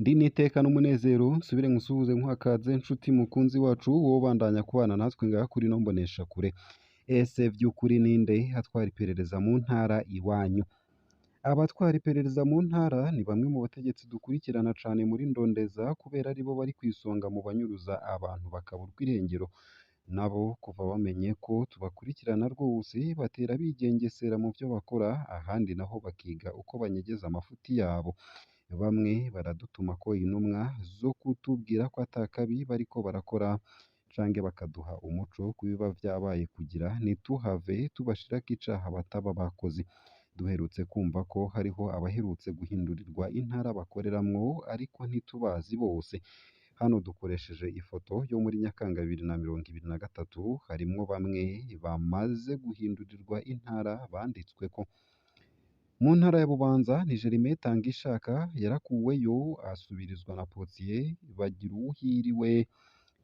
Ndi n'iteka n'umunezero nsubire nkusuhuze nkuhakaze nshuti mukunzi wacu wowe ubandanya kubana natwe ngaha kuri ino mboneshakure. Ese vy'ukuri ninde atwara iperereza mu ntara iwanyu? Abatwara iperereza mu ntara ni bamwe mu bategetsi dukurikirana cane muri Ndondeza kubera aribo bari kw'isonga mu banyuruza abantu bakaburwa irengero. Nabo kuva bamenye ko tubakurikirana rwose batera bigengesera mu vyo bakora, ahandi naho bakiga uko banyegeza amafuti yabo. Bamwe baradutumako intumwa zo kutubwira ko ata kabi bariko barakora canke bakaduha umuco kubiba vyabaye kugira ntituhave tubashirako icaha bataba bakoze. Duherutse kumva ko hariho abaherutse guhindurirwa intara bakoreramwo ariko ntitubazi bose. Hano dukoresheje ifoto yo muri Nyakanga 2023 harimwo bamwe bamaze guhindurirwa intara banditsweko. Mu ntara ya Bubanza ni Germain Tangishaka yarakuweyo asubirizwa na Pothier Bagiruwuhiriwe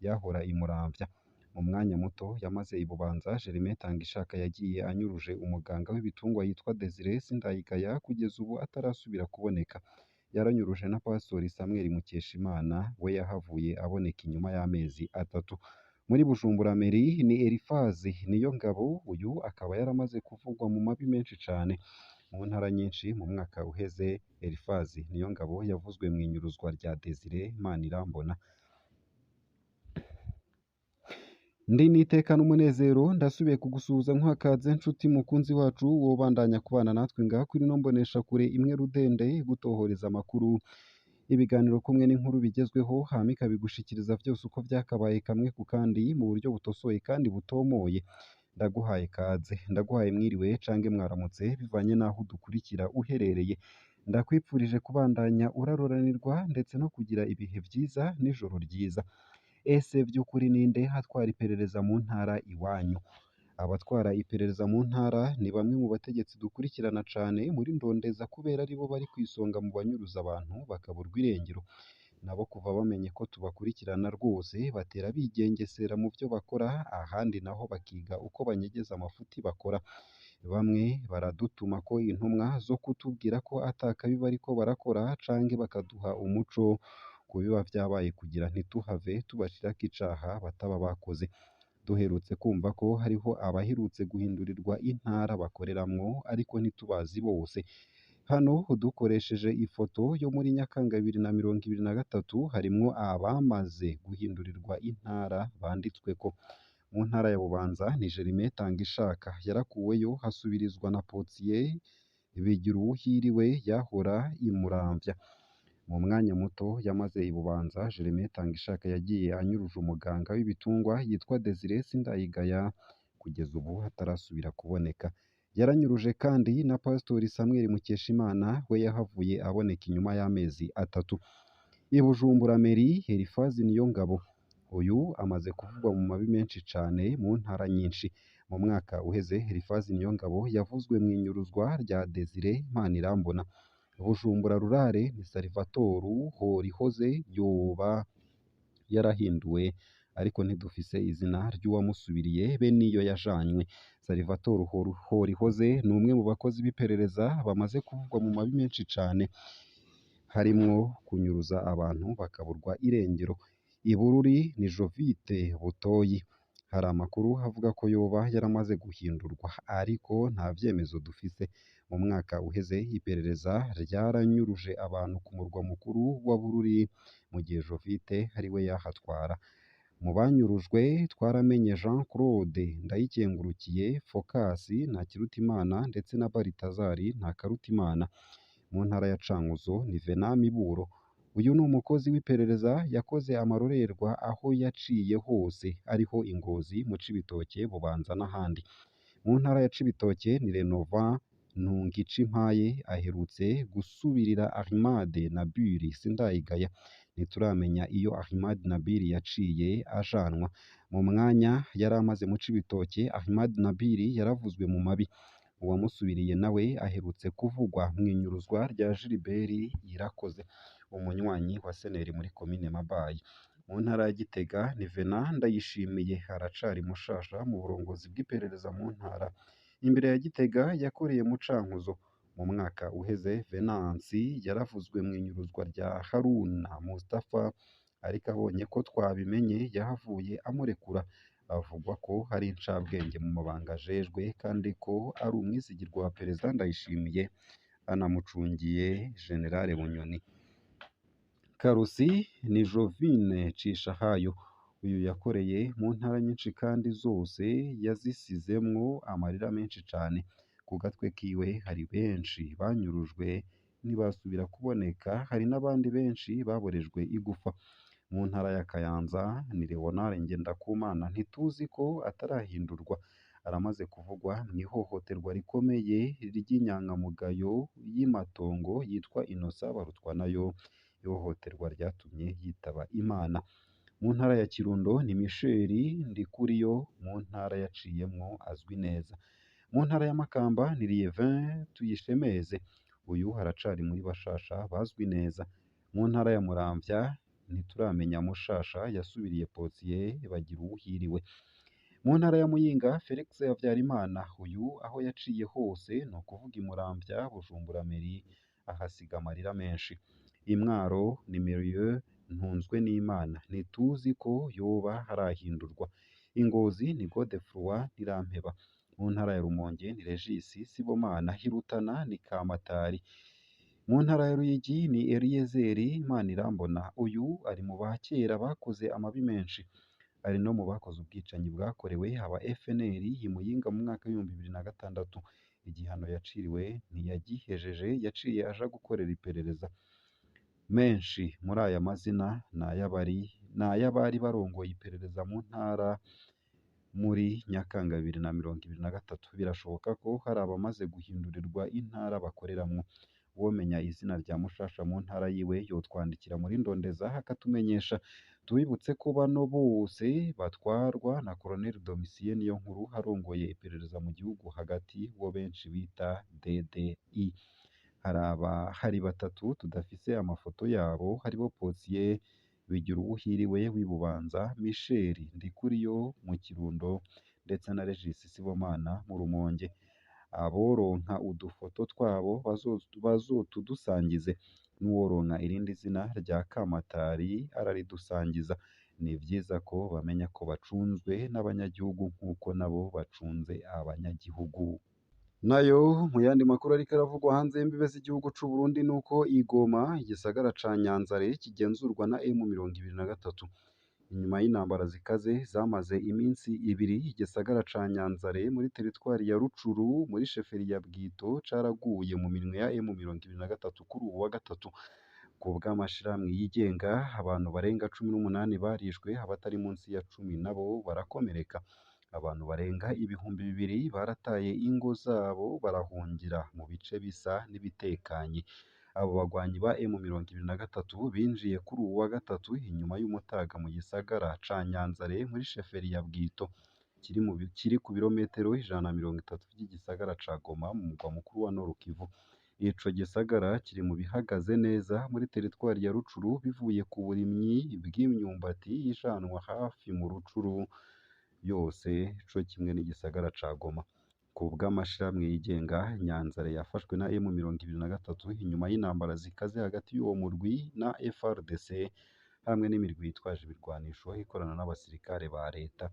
yahora i Muramvya. Mu mwanya muto yamaze i Bubanza, Germain Tangishaka yagiye anyuruje umuganga w'ibitungwa yitwa Desire Sindayigaya kugeza ubu atarasubira kuboneka. Yaranyuruje na Pastori Samuel Mukeshimana we yahavuye aboneka inyuma y'amezi atatu. Muri Bujumbura Mairie ni Elifazi Niyongabo, uyu akaba yaramaze kuvugwa mu mabi menshi cane mu ntara nyinshi mu mwaka uheze. Elifazi Niyongabo yavuzwe mw'inyuruzwa rya Desire Manirambona. Ndi n'iteka n'umunezero ndasubiye kugusuhuza nkuhakaze nshuti mukunzi wacu wowe ubandanya kubana natwe ngaha kuri ino mboneshakure imwe rudende igutohoreza amakuru, ibiganiro kumwe n'inkuru bigezweho, hama ikabigushikiriza vyose uko vyakabaye kamwe ku kandi mu buryo butosoye kandi butomoye. Ndaguhaye kaze, ndaguhaye mwiriwe cange mwaramutse bivanye n'aho udukurikira uherereye. Ndakwipfurije kubandanya uraroranirwa ndetse no kugira ibihe vyiza n'ijoro ryiza. Ese vy'ukuri ninde atwara iperereza mu ntara iwanyu? Abatwara iperereza mu ntara ni bamwe mu bategetsi dukurikirana cane muri Ndondeza kubera aribo bari kw'isonga mu banyuruza abantu bakaburwa irengero. Nabo kuva bamenye ko tubakurikirana rwose batera bigengesera mu vyo bakora, ahandi naho bakiga uko banyegeza amafuti bakora. Bamwe baradutumako intumwa zo kutubwira ko ata kabi bariko barakora canke bakaduha umuco ku biba vyabaye kugira ntituhave tubashirako icaha bataba bakoze. Duherutse kumva ko hariho abaherutse guhindurirwa intara bakoreramwo ariko ntitubazi bose. Hano dukoresheje ifoto yo muri Nyakanga 2023 harimwo abamaze guhindurirwa intara banditsweko. Mu ntara ya Bubanza ni Germain Tangishaka yarakuweyo hasubirizwa na Pothier Bigiruwuhiriwe yahora i Muramvya. Mu mwanya muto yamaze i Bubanza, Germain Tangishaka yagiye anyuruje umuganga w'ibitungwa yitwa Desire Sindayigaya kugeza ubu atarasubira kuboneka. Yaranyuruje kandi na Pastori Samuel Mukeshimana we yahavuye aboneka inyuma y'amezi atatu. I Bujumbura Mairie Elifazi Niyongabo, uyu amaze kuvugwa mu mabi menshi cane mu ntara nyinshi. Mu mwaka uheze Elifazi Niyongabo yavuzwe mw'inyuruzwa rya Desire Manirambona. Bujumbura Rurare ni Salvatore Horihoze yoba yarahinduwe ariko ntidufise izina ry'uwamusubiriye be n'iyo yajanywe. Salvatore Horihoze ni umwe mu bakozi b'iperereza bamaze kuvugwa mu mabi menshi cane, harimwo kunyuruza abantu bakaburwa irengero. I Bururi ni Jovite Butoyi. Hari amakuru avuga ko yoba yaramaze guhindurwa ariko nta vyemezo dufise. Mu mwaka uheze iperereza ryaranyuruje abantu ku murwa mukuru wa Bururi mu gihe Jovite ariwe yahatwara. Mu banyurujwe twaramenye Jean Claude Ndayikengurukiye, Focus Ntakirutimana ndetse na Baltazar Ntakarutimana. Mu ntara ya Cankuzo ni Venant Miburo. Uyu ni umukozi w'iperereza yakoze amarorerwa aho yaciye hose ariho i Ngozi, mu Cibitoke, Bubanza n'ahandi. Mu ntara ya Cibitoke ni Renova Ntungicimpaye aherutse gusubirira Ahmad Nabil Sindayigaya. Ntituramenya iyo Ahmad Nabil yaciye ajanwa. Mu mwanya yari amaze mu Cibitoke, Ahmad Nabil yaravuzwe mu mabi. Uwamusubiriye nawe aherutse kuvugwa mw'inyuruzwa rya Gilbert Irakoze, umunywanyi wa Seneri muri komine Mabayi. Mu ntara ya Gitega ni Venant Ndayishimiye aracari mushasha mu burongozi bw'iperereza mu ntara. Imbere ya Gitega yakoreye mu Cankuzo. Mu mwaka uheze Venansi yaravuzwe mu inyuruzwa rya Haruna Mustafa, ariko abonye ko twabimenye yahavuye amurekura. Avugwa ko hari incabwenge mu mabanga ajejwe kandi ko ari umwizigirwa wa Perezida Ndayishimiye, anamucungiye General Bunyoni. Karusi ni Jovine Cishahayo. Uyu yakoreye mu ntara nyinshi kandi zose yazisizemwo amarira menshi cane. Ku gatwe kiwe hari benshi banyurujwe ntibasubira kuboneka, hari n'abandi benshi baborejwe igufa. Mu ntara ya Kayanza ni Leonard Ngendakumana, ntituzi ko atarahindurwa. Aramaze kuvugwa mu ihohoterwa rikomeye ry'inyangamugayo y'imatongo yitwa Innocent Barutwanayo, ihohoterwa ryatumye yitaba Imana. Mu ntara ya Kirundo ni Michel Ndikuriyo, mu ntara yaciyemwo azwi neza. Mu ntara ya Makamba ni Lievin Tuyishemeze, uyu aracari muri bashasha bazwi neza. Mu ntara ya Muramvya ntituramenya mushasha yasubiriye Pothier Bagiruwuhiriwe. Mu ntara ya Muyinga Felix Habyarimana, uyu aho yaciye hose ni ukuvuga i Muramvya, Bujumbura Mairie, ahasiga amarira menshi. I Mwaro ni Merieux Ntunzwenimana, ntituzi ko yoba harahindurwa. I Ngozi ni Godefroid Ntirampeba. Mu ntara ya Rumonge ni Regis Sibomana. I Rutana ni Kamatari. Mu ntara ya Ruyigi ni Eliyezeri Manirambona, uyu ari mu ba kera bakoze amabi menshi. Ari no mu bakoze ubwicanyi bwakorewe aba FNL i Muyinga mu mwaka w'2006. Igihano yaciriwe ntiyagihejeje, yaciye aja gukorera iperereza. Menshi muri aya mazina ni ay'abari barongoye iperereza mu ntara muri Nyakanga 2023. Birashoboka ko hari abamaze guhindurirwa intara bakoreramwo. Uwomenya izina rya mushasha mu ntara yiwe yotwandikira muri Ndondeza akatumenyesha. Tubibutse ko bano bose batwarwa na Colonel Domitien Niyonkuru arongoye iperereza mu gihugu hagati, wo benshi bita DDI. Hari batatu tudafise amafoto yabo, haribo Pothier Bigiruwuhiriwe w'i Bubanza, Michel Ndikuriyo mu Kirundo ndetse na Regis Sibomana mu Rumonge. Aboronka udufoto twabo bazotudusangize, n'uworonka irindi zina rya Kamatari araridusangiza. Ni vyiza ko bamenya ko bacunzwe n'abanyagihugu nk'uko nabo bacunze abanyagihugu. Nayo mu yandi makuru ariko aravugwa hanze y'imbibe z'igihugu c'u Burundi nuko i Goma, igisagara ca Nyanzare kigenzurwa na M23. Inyuma y'intambara zikaze zamaze iminsi ibiri, igisagara ca Nyanzare muri teritwari ya Rucuru muri sheferi ya Bwito caraguye mu minwe ya M23 kuri uwu wa gatatu. Ku bw'amashirahamwe yigenga, abantu barenga 18 barishwe, abatari munsi ya 10 nabo barakomereka. Abantu barenga 2000 barataye ingo zabo barahungira mu bice bisa n'ibitekanye. Abo bagwanyi ba M23 binjiye kuri uwu wa gatatu inyuma y'umutaga mu gisagara ca Nyanzare muri sheferi ya Bwito, kiri ku birometero 130 vy'igisagara ca Goma mu mugwa mukuru wa Nord Kivu. Ico gisagara kiri mu bihagaze neza muri teritwari ya Rucuru bivuye ku burimyi bw'imyumbati ijanwa hafi mu Rucuru yose co kimwe n'igisagara ca Goma. Ku bw'amashirahamwe yigenga, Nyanzare yafashwe na M23 inyuma y'intambara zikaze hagati y'uwo murwi na FARDC hamwe n'imirwi yitwaje ibirwanisho ikorana n'abasirikare ba leta.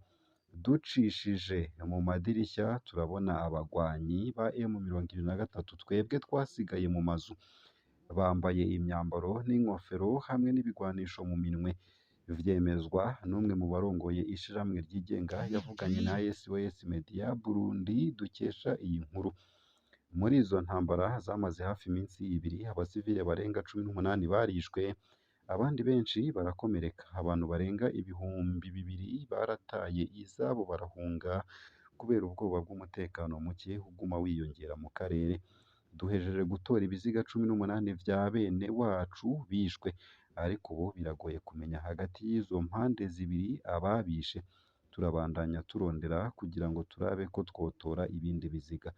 Ducishije mu madirishya turabona abagwanyi ba M23, twebwe twasigaye mu mazu, bambaye imyambaro n'inkofero hamwe n'ibigwanisho mu minwe. Vyemezwa n'umwe mu barongoye ishirahamwe ryigenga yavuganye na SOS Media Burundi dukesha iyi nkuru. Muri izo ntambara zamaze hafi iminsi ibiri, abasivile barenga 18 barishwe, abandi benshi barakomereka. Abantu barenga 2000 barataye izabo barahunga kubera ubwoba bw'umutekano muke uguma wiyongera mu karere. Duhejeje gutora ibiziga 18 vya bene wacu bishwe, ariko ubu biragoye kumenya hagati y'izo mpande zibiri ababishe. Turabandanya turondera kugira ngo turabe ko twotora ibindi biziga.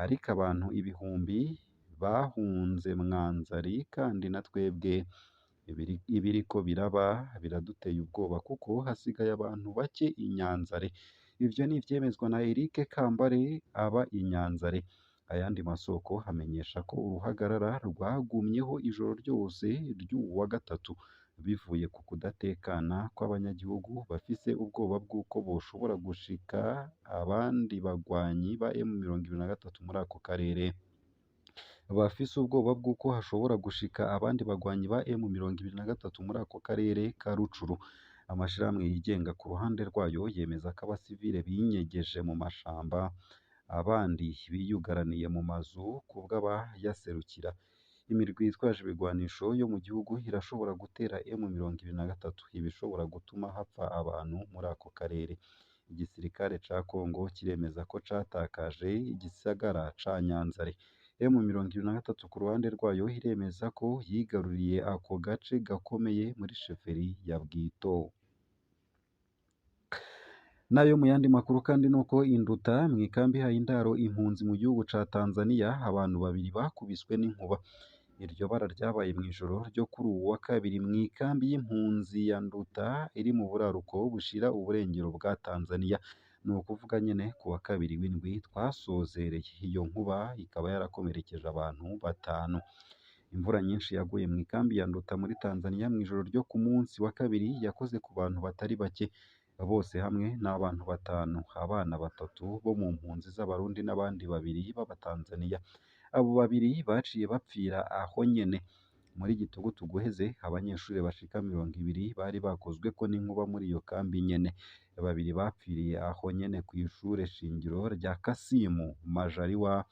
Ariko abantu ibihumbi bahunze Mwanzari, kandi na twebwe ibiriko biraba biraduteye ubwoba kuko hasigaye abantu bake i Nyanzare. Ivyo ni ivyemezwa na Eric Kambare aba i Nyanzare. Ayandi masoko amenyesha ko uruhagarara rwagumyeho ijoro ryose ry'uwu wa gatatu, bivuye ku kudatekana kw'abanyagihugu bafise ubwoba bw'uko boshobora gushika abandi bagwanyi ba M23 muri ako karere. Bafise ubwoba bw'uko hashobora gushika abandi bagwanyi ba M23 muri ako karere ka Rucuru. Amashirahamwe yigenga ku ruhande rwayo yemeza ko abasivile binyegeje mu mashamba, abandi biyugaraniye mu mazu kubw'abayaserukira. Imirwi yitwaje ibigwanisho yo mu gihugu irashobora gutera M23, ibishobora gutuma hapfa abantu muri ako karere. Igisirikare ca Congo kiremeza ko catakaje igisagara ca Nyanzare. M23 ku ruhande rwayo iremeza ko yigaruriye ako gace gakomeye muri sheferi ya Bwito. Nayo mu yandi makuru kandi nuko Induta mw'ikambi ihaye indaro impunzi mu gihugu ca Tanzania, abantu babiri bakubiswe n'inkuba. Iryo bara ryabaye mw'ijoro ryo kuri uwu wa kabiri mw'ikambi y'impunzi ya Nduta iri mu buraruko bushira uburengero bwa Tanzania. Ni ukuvuga nyene ku wa kabiri w'indwi twasozereye. Iyo nkuba ikaba yarakomerekeje abantu batanu. Imvura nyinshi yaguye mw'ikambi ya Nduta muri Tanzania mw'ijoro ryo ku munsi wa kabiri yakoze ku bantu batari bake. Bose hamwe ni abantu batanu, abana batatu bo mu mpunzi z'Abarundi n'abandi babiri b'Abatanzania. Abo babiri baciye bapfira aho nyene. Muri gitugutu guheze abanyeshure bashika 20 bari bakozweko n'inkuba muri iyo kambi nyene. Babiri bapfiriye aho nyene kw'ishure shingiro rya Kasimu Majaliwa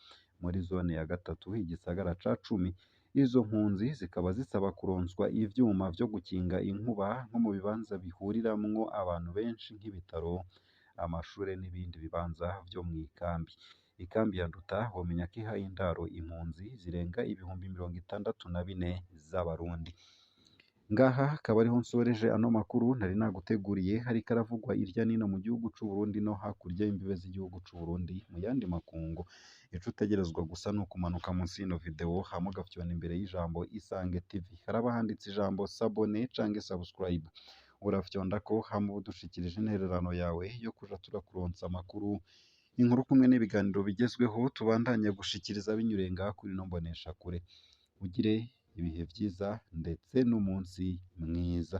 muri zone ya gatatu igisagara ca cumi. Izo mpunzi zikaba zisaba kuronswa ivyuma vyo gukinga inkuba nko mu bibanza bihuriramwo abantu benshi nk'ibitaro, amashure n'ibindi bibanza vyo mw'ikambi. Ikambi ya Nduta womenya ko ihaye indaro impunzi zirenga 64,000 z'Abarundi. Ngaha akaba ariho nsoreje ano makuru nari naguteguriye, hariko aravugwa irya nino mu gihugu c'u Burundi no hakurya y'imbibe z'igihugu c'u Burundi mu yandi makungu. Ico utegerezwa gusa ni ukumanuka munsi y'ino video hama ugafyona imbere y'ijambo Isange TV. Haraba handitse ijambo s'abonner canke subscribe. Urafyondako hama uba udushikirije intererano yawe yo kuja turakuronsa amakuru, inkuru kumwe n'ibiganiro bigezweho tubandanya gushikiriza binyuriye ngaha kuri ino mboneshakure. Ugire ibihe vyiza ndetse n'umunsi mwiza.